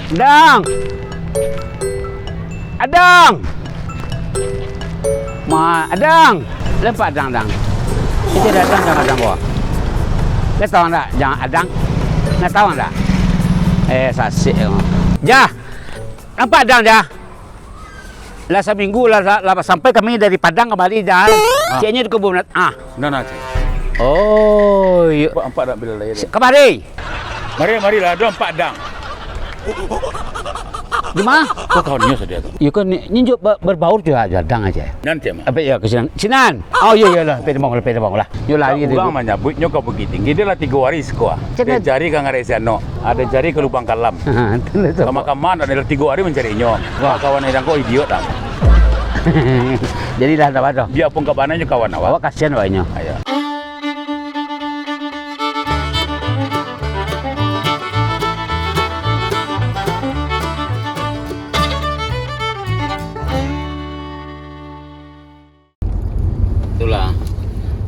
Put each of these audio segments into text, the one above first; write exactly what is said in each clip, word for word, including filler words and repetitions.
Adang! Adang! Ma, Adang! Lampak Adang, Adang. Itu ado Adang, Adang, Adang ko. Lah tau ndak, Adang? Lah tau ndak? Eh, sasik. Jah! Lampak Adang, Jah! Lah saminggu lah, lah, lah sampai kami dari Padang kamari, Jah. Ah. Ceknyo di kubun, ah. Nah, nah, cek. Oh, iyo. Nampak, nampak dak bila lahir? Kamari. Mari, marilah, ado Lampak Adang. Di ma? Ko kawannyo sadia tu. Iyo kan, ni, ni jo ba-, babaur jo Adang aja. Nanti, Mak. Apa ya, ke sinan? Sinan. Oh, iyo, iyo lah, pai tabang lah, pai tabang lah. Yo lari urang manyabuiknyo ka Bukittinggi, dia lah tigo hari siko. Cek. Dari jari ka Ngarai Sianok, dari jari ka Lubang Kalam. Ha, tu lah tu. Kama-kama ndak, dia lah tigo hari mancarinyo. Wah. Kawan Adang ko idiot dah. Jadilah ndak apo doh. Biapun ka mana nyo kawan awak. Awak kasian awaknyo. Ayo. Itulah.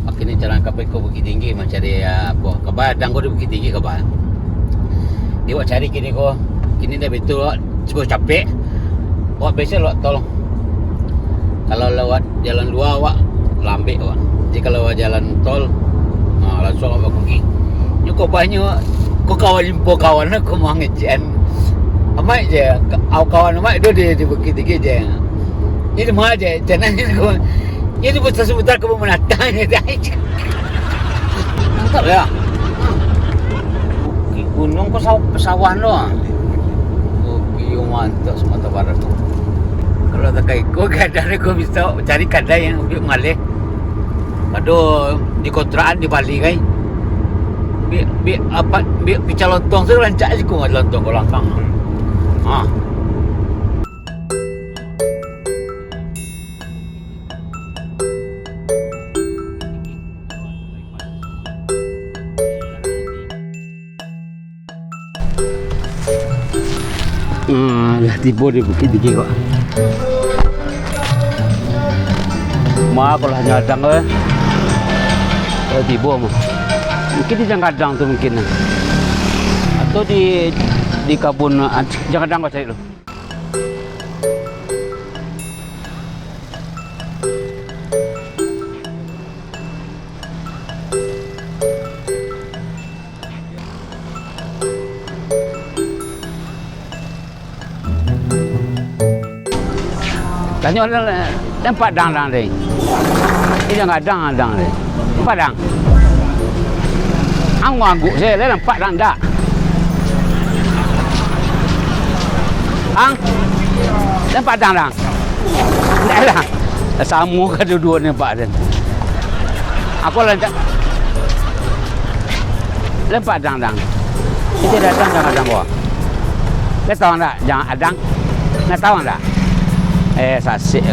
Akhirnyo jalan ka Bukittinggi mancari, ah, apo, kaba Adang ko di Bukittinggi kaba. Di awak cari kini ko, kini dah betul awak cubo capek. Awak biaso lewat tol. Kalau lewat jalan lua awak lambek awak. Jadi kalau lewat jalan tol, ah, langsuang awak bakuki. Nyo ko banyak ko kawan, impo kawan ko mangecekan. Amaik je, ka-, kawan amaik tu di, di Bukittinggi je. Ini mah je, channel ni ko. Ini putar-putar ko menatang je. Mantap ya. Bukik gunung ko saw-, sawah tu ah. Bukik yo mantap Sumatera Barat tu. Kalau takai ko gadang ko bisa cari kadai yang lebih maleh. Pado di kontrakan di Bali kai. Bi, bi, apa, bi picah lontong tu rancak siko lontong ko langkang. Ha. Ah, lah tibo di Bukittinggi ko. Ma, ko lah nyo Adang ko, eh. Lah tibo mah. Mungkin di Janggadang tu mungkin. Atau di, di kabun, ah, Janggadang ko cari dulu. Tanyo lah, nampak Adang, Adang deh. Ini Adang, Adang deh. Nampak Adang? Ang angguk se, lah nampak Adang dak? Ang? Nampak Adang, Adang? Ndak lah. Samo kaduo-duo ni, Pak, den. Aku lah, lah Pak Adang, Adang. Itu datang Adang, Adang, ko. Lah tau ndak, Adang? Lah tau ndak? Eh, sasik.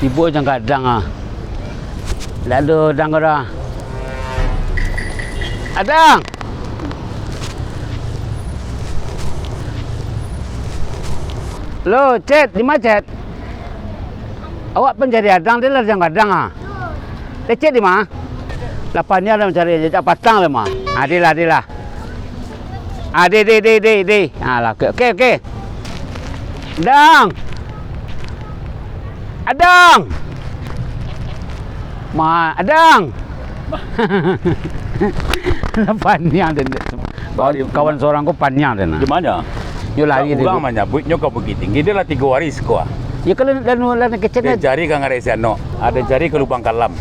Tibo Janggadang ah. Ndak ado Adang ko doh. Adang! Lo, Cet, di ma, Cet? Awak pancari Adang, di lah Janggadang ah. Lecet di ma? Lah paniang lah mancari, jak patang lah ma. Ah, di lah, di lah. Ah, di, di, di, di, di. Ah, lah, oke, oke, oke. Adang. Adang. Ma, Adang. Lah paniang den. Kawan, kawan sorang ko paniang den. Di mana? Yo lari den. Urang manyabuiknyo ka Bukittinggi, dia lah tigo hari siko ah. Yo kalau lah, lah, lah kecek. Dari jari ka Ngarai Sianok, dari jari ka Lubang Kalam.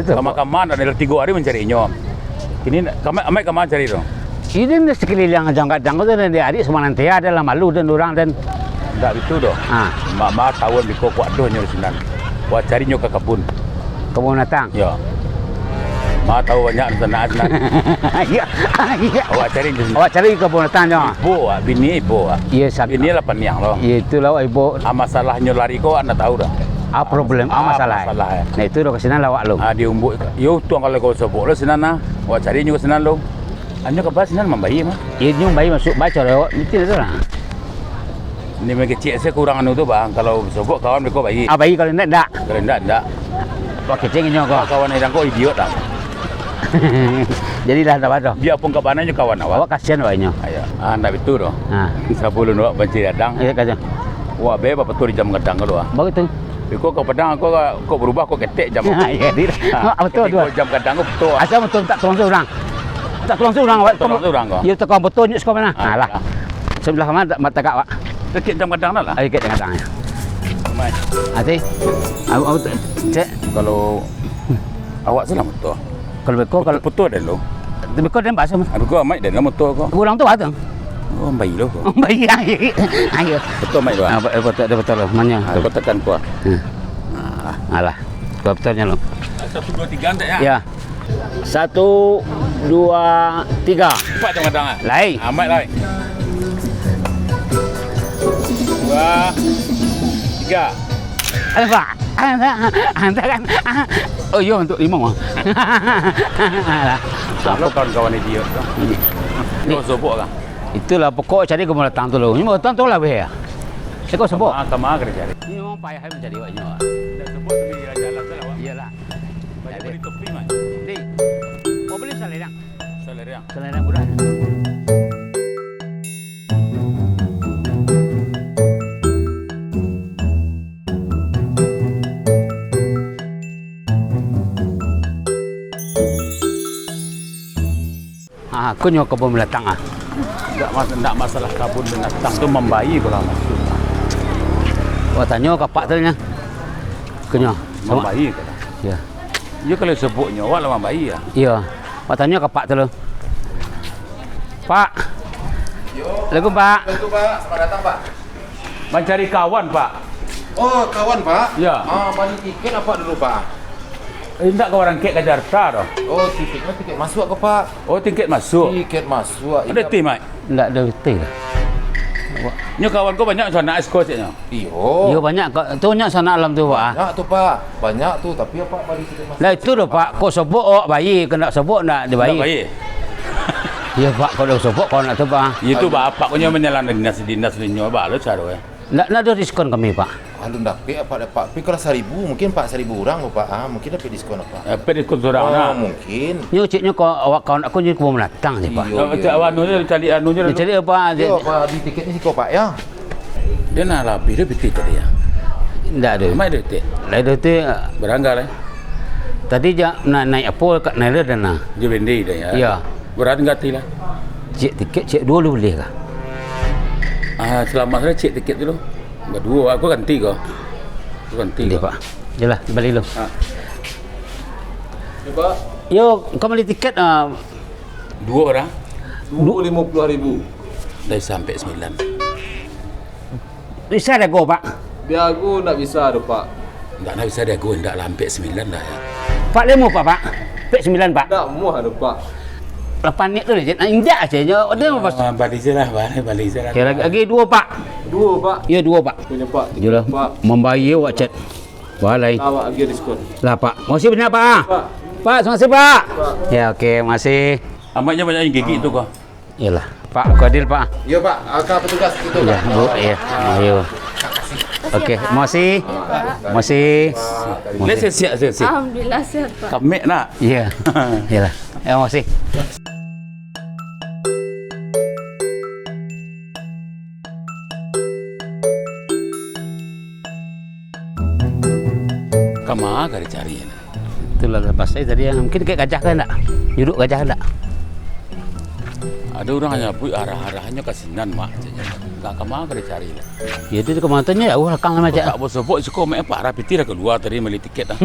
Kama-kama ndak, lah tigo hari mancarinyo. Kini, kama-, amaik kama cari tu? Ini ni sakuliliang Janggadang tu, den, di adik Sumanantea, ado lah malu den urang den. Ndak bitu doh. Ha. Ma, ma tau biko kuak doh nyo di sinan. Wak cari nyo ka kabun. Kabun binatang? Yo. Ma tau banyak di sinan. Iya, iya. Awak cari di sinan. Awak cari kabun binatang nyo. Ibo, ah, bini ibo, ah. Iya, sab- Bini lah paniang lo. Iya, itulah, ibo. Ah, masalahnyo lari ko, anda tau dah. Ah, problem, ah, masalah. Masalah, eh. Nah, itu dah ka sinan lah awak lo. Ah, di Umbuk. Yo, untuang kalau kau sobok lo sinan nah. Awak cari nyo ka sinan lo. Anyo kaba sinan mambaik mah. Inyo mambaik masuak baco lewat mungkin tu lah. Ni mangecek se kurang anu tu, Bang. Kalau sobok kawan beko baik. Ah, baik, kalau indak, indak. Kalau indak, indak. Wah, keceng inyo ko. Kawan urang ko idiot lah. Jadilah, indak apo doh. Biapun ka bana nyo kawan awak. Awak kasian awak inyo. Ayo. Ah, indak bitu doh. Ha. Sabalun awak mancari gadang. Iyo, kasian. Wah, be bapatua di jam gadang ko tu, ah. Bagitu. Iko ka Padang, ko, ko barubah, ko ketek jam. Iyo, di. Ha, batua tu. Iko jam gadang ko batua. Asal batua mintak tolong surang. Mintak tolong surang awak. Tolong surang ko. Iyo, tolong batua nyo siko mah. Ah, alah. Iyo. Sabalah ma, ma tagak, Pak? Dakek jam gadang lah. Ayo, dakek jam gadang, yo. Mai. Ati, au, au, cek. Kalau awak salah motor. Kalau beko, kalau Putu-putu ado lo. Tapi beko den baso, Mas. Abih ko amai den lah motor ko. Kurang tu, Bang. Oh, bayi lo ko. Bayi, ayo. Ayo. Betul, Mak, Bang. Ah, betul, betul, betul, Mak. Ah, betul. Kotakkan ko. Hmm. Ah. Alah. Betul, betul nyo lo. Satu, dua, tiga, antak, ya? Ya. Satu, dua, tiga. Cepat jam gadang, ah. Lai. Amat, lai. Dua, tiga. Alah, Pak. Alah, alah, kan. Oh, iyo, untuak limo, ah. Alah. Apo kawan-kawan idiot tu? Ni. Kau sobok kan? Itulah pokok cari kau datang tu lo. Ni datang tu lah, weh, ya. Saya kau sobok. Ah, kama kena cari. Ni memang payah mancari awak nyo. Dah sobok tu, jalan tu lah, Wak. Iyolah. Baju beli topi, Mak. Beli. Kau beli salerang? Salerang. Salerang murah. Ah, ko nyo kabun binatang, ah. Ndak mas-, ndak masalah kabun binatang tu, mambaia ko lah masuak. Wak tanyo ka Pak tu nyo. Ko nyo. Mambaia ko lah. Yo. Iyo, kalau sobok nyo, awak lah mambaia, ah. Iyo. Wak tanyo ka Pak tu lo. Pak. Yo. Assalamualaikum, Pak. Assalamualaikum, Pak. Selamat datang, Pak. Mancari kawan, Pak. Oh, kawan, Pak? Ya. Ah, bali tiket apak dulu, Pak? Eh, indak, kawan angkek ka Jakarta doh. Oh, tiketnyo tiket masuak ko, Pak? Oh, tiket masuak. Tiket masuak. Ado ti, Mak? Indak ado ti lah. Nyo kawan ko banyak sanak esko ceknyo? Iyo. Iyo, banyak. Ka-, tu nyo sanak alam tu, Pak, ah. Banyak tu, Pak. Banyak tu, tapi apak bali tiket masuak. Lah itu doh, Pak. Kok sobok awak baia, kok ndak sobok ndak dibaia. Ndak baia. Iyo, Pak, kok ndak sobok, kok ndak tu, Pak, ah. Iyo tu, Pak, apak ko nyo manyalang dinas-dinas inyo, baa lo caro, eh. Ndak, ndak ado diskon kami, Pak. Alun dapek, Pak, dapek. Tapi kalau saribu, mungkin, Pak, saribu urang ko, Pak. Ah, mungkin dapek diskon, Pak. Dapek diskon surang, oh, nah. Mungkin. Nyo ceknyo ko awak kawan aku nyo kabun binatang se, Pak. Iyo, iyo. Cari anu nyo, cari anu nyo. Cari apo, Pak? Iyo, Pak, bali tiketnyo siko, Pak, yo. Dah nah, lah abih dah pitih tadi, yo. Ndak ado. Amak ado pitih? Lah ado pitih. Barangga lah. Tadi jak na-, naiak apo, ka naiak dah nah. Jo bendel dah, yo. Iyo. Barangga ti lah. Cek tiket, cek duo lo buliah kah? Ah, salamo sajo cek tiket tu lo. Baduo, aku ganti ko. Aku ganti ko. Pak. Yolah, bali lo. Ha. Yo, Pak. Yo, kau bali tiket, ah. Duo urang? Duo limo puluah ribu. Dari sampai sambilan. Bisa diago, Pak? Diago ndak bisa doh, Pak. Ndak, ndak bisa diago, ndak lah ampek sambilan dah, yo. Ampek limo, Pak, Pak? Ampek sambilan, Pak? Ndak muah doh, Pak. Lah panik tu, Cik. Nah, injak aja, nyo. Dia mau pas. Ah, bali sajolah, bali, bali sajolah. Oke, lagi, lagi duo, Pak. Duo, Pak. Yo, duo, Pak. Punyo, Pak. Yolah, Pak. Mambayia awak, Cik. Walai. Awak agiah diskon. Lah, Pak. Makasih banyak, Pak. Pak. Pak, makasih, Pak. Pak. Yo, oke, makasih. Amaknyo banyak nan gigik tu, ko. Iyolah. Pak, Kodir, Pak. Yo, Pak. Angka petugas itu, Pak. Bu, iyo. Ayo. Oke, makasih. Makasih. Makasih. Sehat, sehat, sehat. Alhamdulillah, sehat, Pak. Kamek nak? Iyo. Iyolah. Yo, makasih. Kama ka dicari? Itulah, lah pasai tadi, mungkin kayak gajah kan ndak? Nyuruk gajah ndak? Ada urang nyabuik arah-arahnyo ka sinan, Mak, caknyo. Ka, kama ka dicari lah. Yo, itu ka mano tu nyo, jauah lakang lah, Mak, cak. Kok sobok siko, Mak, parah, pitih lah kalua tadi mali tiket lah.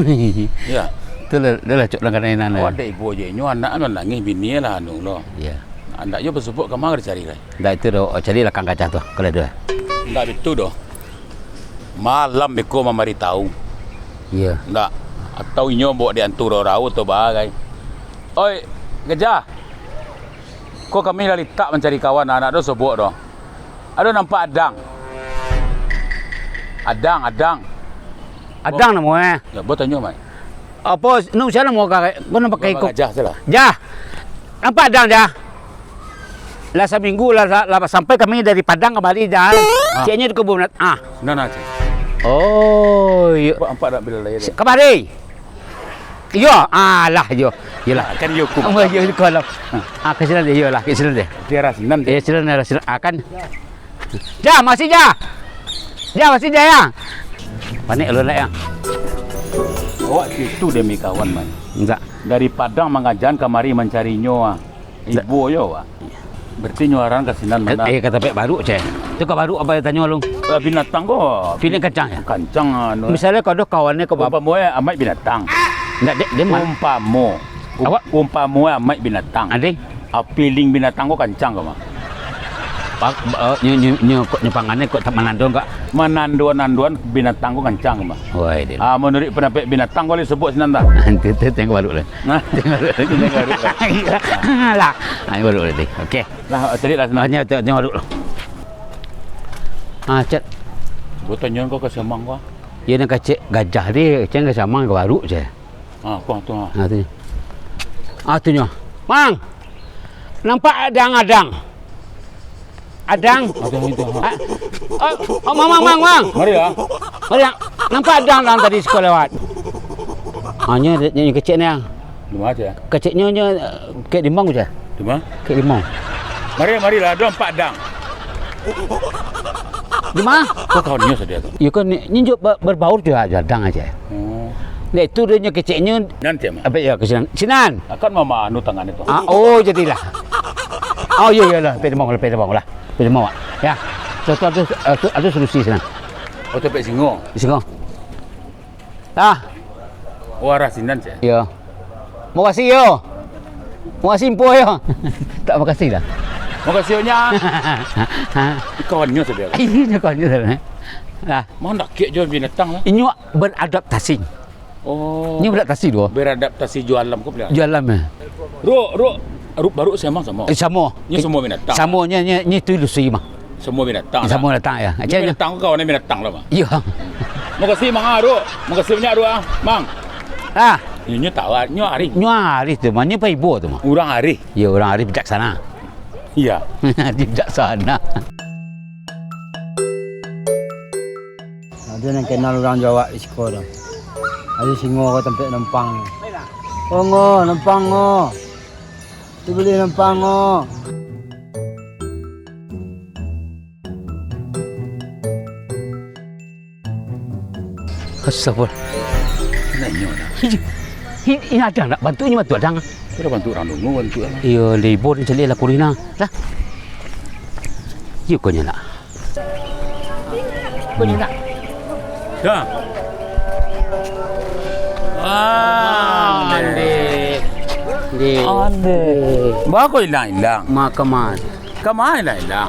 Yo. Itulah, dah lah, cok langganan inan lah. Awak dek ibo je, nyo anak lah nangih, bini lah anu lo. Yo. Ndak yo basobok, kama ka dicari lah. Ndak itu doh, cari lakang gajah tu, kalau ado. Ndak bitu doh. Malam beko mambaritahu. Iyo. Ndak. Atau inyo baok di antu rau-rau atau bagai. Oi, gajah. Ko kami lah litak mancari kawan, ndak ado sobok doh. Ado nampak adang. Adang, adang. Adang namo, eh? Yo, bo tanyo, Mai. Apo, nu sia namo ka, ko nan pakai ko? Gajah tu lah. Jah. Nampak adang, Jah? Lah saminggu lah, lah, lah sampai kami dari Padang kamari, Jang. Ah. Ceknyo di kebun. Ah. Nan aja. Oh, iyo. Nampak, nampak dak bila lahir? Kamari. Iyo, alah, iyo. Iyolah. Ah, kan iyo ku. Oh, iyo, iyo, kalau. Ah, ka sinan deh, iyolah, ka sinan deh. Biar sinan deh. Iyo, sinan, sinan. Ah, kan. Ja, masih ja. Ja, masih ja, ya. Panik lu, nak, ya? Awak situ demi kawan, man. Enggak. Dari Padang mangajan kamari mancarinyo, ah. Ibo yo, Wak. Berarti nyo aran ka sinan. Eh, eh, ka tampek baru, ceh. Tu ka baru apo tanyo lu? Eh, binatang ko. Pilih kancang, ya? Kancang, anu. Misalnya kau ada kawannya kau bab- Umpamo, eh, amaik binatang. Ndak, dek, dia ma- Umpamo. Um-, Awak? Umpamo, eh, amaik binatang. Ade? Ah, piling binatang ko kancang ko, mah. Pak, ba-, nyo, nyo, nyo, kok nyo pangannya kok tak manando enggak? Manando-nandoan binatang ko kancang ko, mah. Woi, deh. Ah, menurut pendapat binatang ko, boleh sebut sinan dah. Nanti, nanti tengok baru lah. Nah. Tengok baru. Tengok baru lah. Iya. Lah. Ah, baru lah, deh. Oke. Lah, cari lah sinan. Hanya tengok, tengok baru lah. Ah, chat. Gua tanya kau ka samang kau. Iya, nak kacek gajah deh, cek ka samang ka baru, cek. Ah, kau tu, ah. Ah, tu. Ah, tu nyo. Mang! Nampak adang-adang? Adang? Adang itu, ha. Ah, oh, oh, mang, mang, mang, mang. Mari lah. Mari, ah. Nampak adang-adang tadi siko lewat? Ah, nyo, nyo, nyo kecek ni, ah. Di ma, cek? Keceknyo, nyo, eh, kek di mang, cek. Di ma? Kek di mang. Mari, mari lah, ado nampak adang. Di ma? Kau kawan nyo sadia tu? Iyo kan, ni, ni jo ba-, berbaur jo adang aja. Oh. Dek tu dia nyo keceknyo. Nanti, Mak. Apa ya, ke sinan? Sinan. Akan mama anu tangan itu. Ah, oh, jadilah. Oh, iya, iyalah. Pede mau lah, pede mau lah. Pede mau, Wak. Ya. Tu, tu, tu, eh, tu, ada solusi sinan. Oh, tampek singo. Singo. Ah. Oh, arah sinan, cek? Iyo. Makasih, yo. Makasih, Empu, yo. Tak makasih lah. Makasih, Nyak. Kawannyo sadia. Iyo, kawannyo sadia. Lah. Mandakek jo binatang lah. Inyo beradaptasi. Oh. Inyo beradaptasi duo. Beradaptasi jo alam ko pula. Jo alam, eh. Ruk, ruk. Ruk baru samang samo. Eh, samo. Nyo samo binatang. Samo, nyo, nyo, nyo tu ilusi mah. Samo binatang. Samo lah. Binatang, ya. Nyo aceh, binatang ko kawan binatang lah, Mang. Iyo. Makasih, Mang, ah, Ruk. Makasih banyak, Ruk, ah. Mang. Ah. Nyo, nyo tahu, ah. Nyo arih. Nyo arih tu, mah. Nyo paibo tu, mah. Urang arih. Iyo, urang arih bijaksana. Iya. Bijaksana. Ado nan kenal urang jo awak di siko tu. Ado singo ko tampek nampang. Oh, ngo, nampang, ngo. Tu bali nampang, ngo. Astagfirullah. Nanyo dah. Ini, ini ada nak bantu, ini bantu ada. Ada bantu urang dulu, bantu lah. Iyo, libur ni caliak lah kurina. Lah. Iyo, konyo nak. Konyo nak. Dah. Ah, ande. Ande. Ande. Ba ko ilang-ilang? Makaman. Ka ma lah ilang?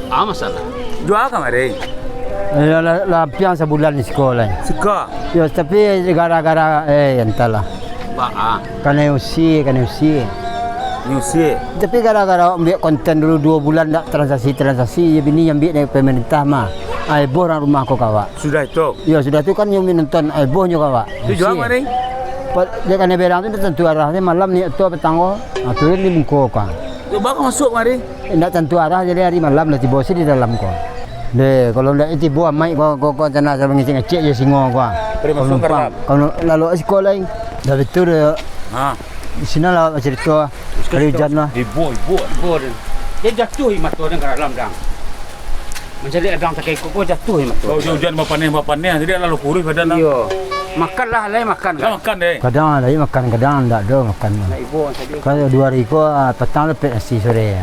Ah, masalah. Jua kamari. Lah, lah, lah ampiang sabulan di siko lai. Siko? Yo, tapi gara-gara, eh, antahlah. Ba, ah. Kanai usie, kanai usie. Usie? Tapi gara-gara awak ambiak konten dulu duo bulan ndak transaksi-transaksi, yo bini ambiak dari pemerintah mah. Ai boh urang rumah ko ka awak. Sudah itu? Yo, sudah tu kan nyo nonton, ai boh nyo ka awak. Tu jua kamari? Pa-, dek kanai berang tu ndak tantu arah, malam ni atau petang ko. Ah, turun di muko ka. Tu ba ko masuak kamari? Indak tantu arah, jadi ari malam lah tibo si di dalam ko. Deh, kalau indak tibo amaik ko, ko, ko tanah sampai ngecek-ngecek je singo ko. Kalau numpang, kalau lalok siko lai. Dah betul deh. Ha. Di sini lah bacarito. Kali hujan lah. Ibo, ibo. Ibo dia. Dia jatuh di mato dia ka dalam, dang. Mancaliak adang takai ko, ko jatuh di mato. Kalau hujan bapaneh-bapaneh, jadi lalu kurus badan lah. Iyo. Makan lah, lai makan lah. Lah makan deh. Kadang lai makan, kadang ndak ado makan. Nak ibo tadi. Kalau duo hari ko, ah, patang dapek nasi sore.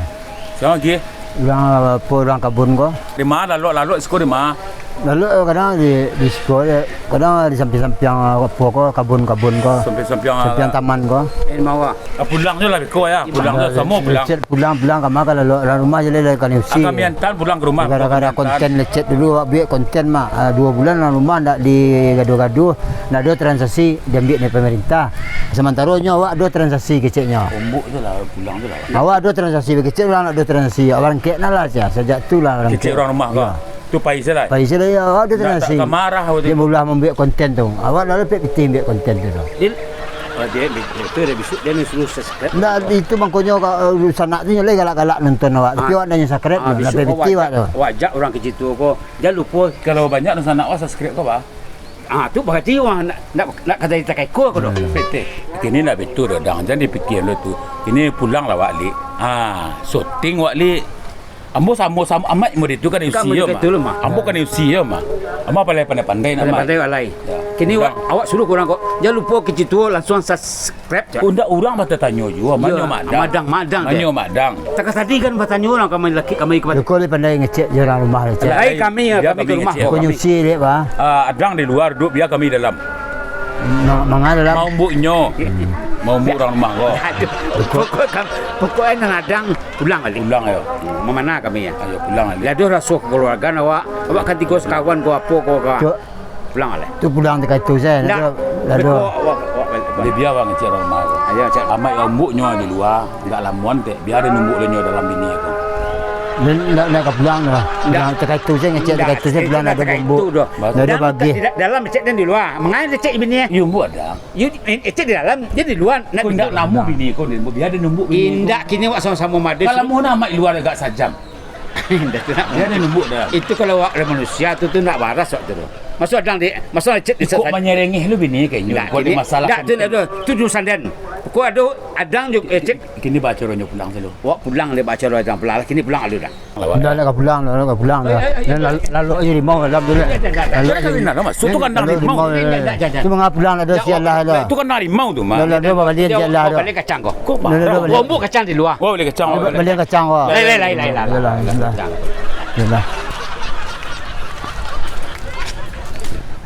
Siapa lagi? Urang, apo, urang kabun ko. Di ma, lalok-lalok siko di ma? Lalok kadang di, di siko, kadang di sampiang-sampiang, apo ko, kabun-kabun ko. Sampiang-sampiang, sampiang ah, taman ko. Eh, mawa. Ah, pulang je lah beko ya. Pulang je, samo pulang. Lecet pulang, pulang ka ma ka lalok, dalam rumah je lah, lah kanai usie. Kami antar pulang ke rumah. Gara-gara konten lecet dulu, awak buek konten mah. Ah, duo bulan dalam rumah ndak digado-gado, ndak ado transaksi diambiak dari pemerintah. Samantaro nyo awak ado transaksi keceknyo. Ombok je lah, pulang je lah. Awak ado transaksi, kecek urang ndak ado transaksi. Awak rangkek nah lah, sia. Sajak tu lah rangkek. Kecek urang rumah ko. Iyo. Tu pai se lah. Pai se lah, iyo, awak ado transaksi. Ndak, ndak ka marah awak tu. Dia mula mambuek konten tu. Awak lalu pek pitih ambiak konten tu, tu. Di, Ah, dia, dia, dia, dia besok dia ni suruh subscribe. Ndak, itu mangkonyo ka, eh, sanak tu lai galak-galak nonton awak. Tapi awak ndak nyo subscribe, ah, ndak besok piti awak tu. Awak jak urang kecik tu ko. Jan lupo. Kalau banyak sanak awak subscribe ko, bah. Ah, tu barati urang nak, nak, nak ka jadi takaiko ko doh. Hmm. Kini ndak betul doh, Dang. Jan dipikia lo tu. Kini pulang lah awak, Lik. Ah, syuting awak, Lik. Ambo samo-samo amat mode tu kan M C yo mah. Ambo kan M C yo mah. Ambo pandai-pandai nak amat. Pandai-pandai alai. Ya. Kini awak, awak suruh urang ko, jan lupo kecik tu langsuang subscribe. Oh, ndak urang batatanyo juo, manyo madang. Madang, madang. Manyo madang. Takah tadi kan batanyo urang kami laki kami kepada. Luko lai pandai ngecek jo urang rumah lah, cek. Ai, kami ya, kami ke rumah ko. Ko nyusi dek, bah. Ah, adang di luar, duduk bia kami dalam. Ma-, manga dalam. Maumbuknyo. Maumbuk urang rumah ko. Aduh. Pokok kam-, pokok nan adang. Pulang baliak. Pulang, yo. Hmm, mamana kami, yo? Ayo, pulang baliak. Lah, ado raso kaluargaan awak, awak kan tigo sakawan ko, apo ko, ka. Cuk. Pulang baliak. Tu pulang takah itu sajo, ndak. Ndak ado. Beko, awak, awak baliak. Bia awak ngecek rumah ko. Ayo, cek. Amak yo umbuknyo di lua, agak lamuan tek. Bia ado numbuk lo nyo dalam bini ko. Dan ndak, ndak ka pulang doh. Ndak. Pulang takah itu sajo, ngecek takah itu sajo, pulang ndak ado umbuk. Ndak ado bagi. Dalam cek dan di lua. Mangai cek bini, eh? Yo, umbuk ado. Yo, eh, eh, cek di dalam, jadi di lua, nak. Ko ndak namuah bini ko ni, bia ado numbuk bini ko. Indak, kini awak samo-samo made. Kalau mau nak amak luar agak sajam. Indak tu nak. Bia ado numbuk dah. Itu kalau awak manusia tu, tu ndak baras awak tu. Maso adang dek, maso cek di. Kok manyerengeh lu bini kayaknyo. Ndak, kok kini, dimasalahkan ndak tu, ndak tu. Tu urusan den. Kok ado adang jo, eh, cek. Kini bacoronyo pulang selalu. Awak pulang dek bacoro adang pulang. Kini pulang alu dah. Ndak, ndak ka pulang, ndak, ndak ka pulang dah. Ndak, lal-, lalok ajo rimau dalam tu, ndak. Lalok ajo. Ndak, ndak, Mas. Tu kandang rimau. Ndak, ndak, ndak. Tu manga pulang lah, dah, sialah dah. Tu kandang rimau tu, Mas. Ndak, ndak, dah, balian sialah dah. Balian kacang ko. Kok marah? Balian kacang di lua. Wah, balian kacang. Balian kacang, wah. Lai, lai, lai, lai, lai. Yalah, yalah. Yalah.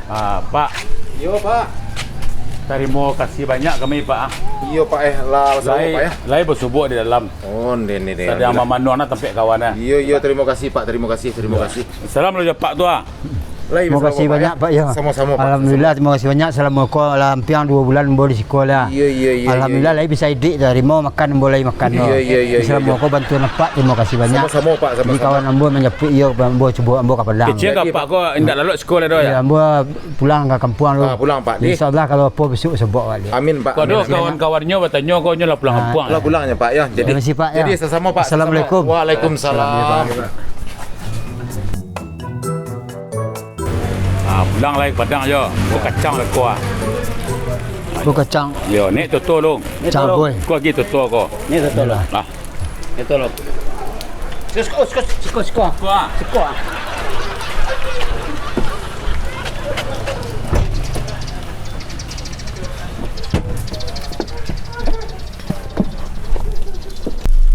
Ah, Pak. Yo, Pak. Tarimo kasih banyak kami, Pak, ah. Iyo, Pak, eh. Lah, lai, Pak, eh. Lai basubuak di dalam. Oh, ndeh, ndeh, ndeh. Sadang mamanuang nah tampek kawan, ah. Iyo, iyo, tarimo kasih, Pak, tarimo kasih, tarimo kasih. Salam lo jo Pak tu, ah. Lai, tarimo kasih banyak, Pak, yo. Samo-samo, Pak. Alhamdulillah, tarimo kasih banyak. Salamo ko lah ampiang duo bulan ambo di siko lah. Iyo, iyo, iyo, iyo. Alhamdulillah, lai bisa iduik tu. Tarimo makan, ambo lai makan tu. Iyo, iyo, iyo, iyo. Salamo ko bantuan Apak, tarimo kasih banyak. Samo-samo, Pak, samo-samo. Jadi kawan ambo manjapuik, iyo, ambo cubo, ambo ka Padang. Kecek ka Apak ko indak lalok siko lah, doh, yo? Iyo, ambo pulang ka kampuang dulu. Ah, pulang, Pak. Insyaallah, kalau apo, bisuak sobok baliak. Amin, Pak. Amin. Kok ado kawan-kawannyo batanyo, kok nyo lah pulang kampuang. Ah. Lah pulang nyo, Pak, yo. Jadi, permisi, Pak, yo. Jadi, samo-samo, Pak. Assalamualaikum. Waalaikumsalam. Ah, pulang lai ka Padang yo. Ko kacang lah ko, ah. Ko kacang. Yo, naik toto lu. Kacang apo, eh? Ko lagi toto ko. Ni toto lah. Ah. Itu loh. Siko, siko, siko, siko. Siko, ah. Siko, ah.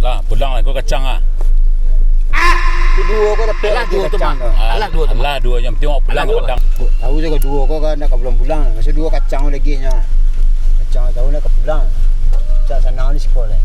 Lah, pulang lah, ko kacang ah. Ah! Tu duo ko dapek. Alah, duo tu, kacang Mak. Ah, alah, duo tu, Mak. Alah, duo yang penting awak pulang ka Padang. Tahu sajo duo ko kan nak ka pulang-pulang. Masa duo kacang lagi nyo. Kacang tahu nak ka pulang. Cak sanang di siko lai.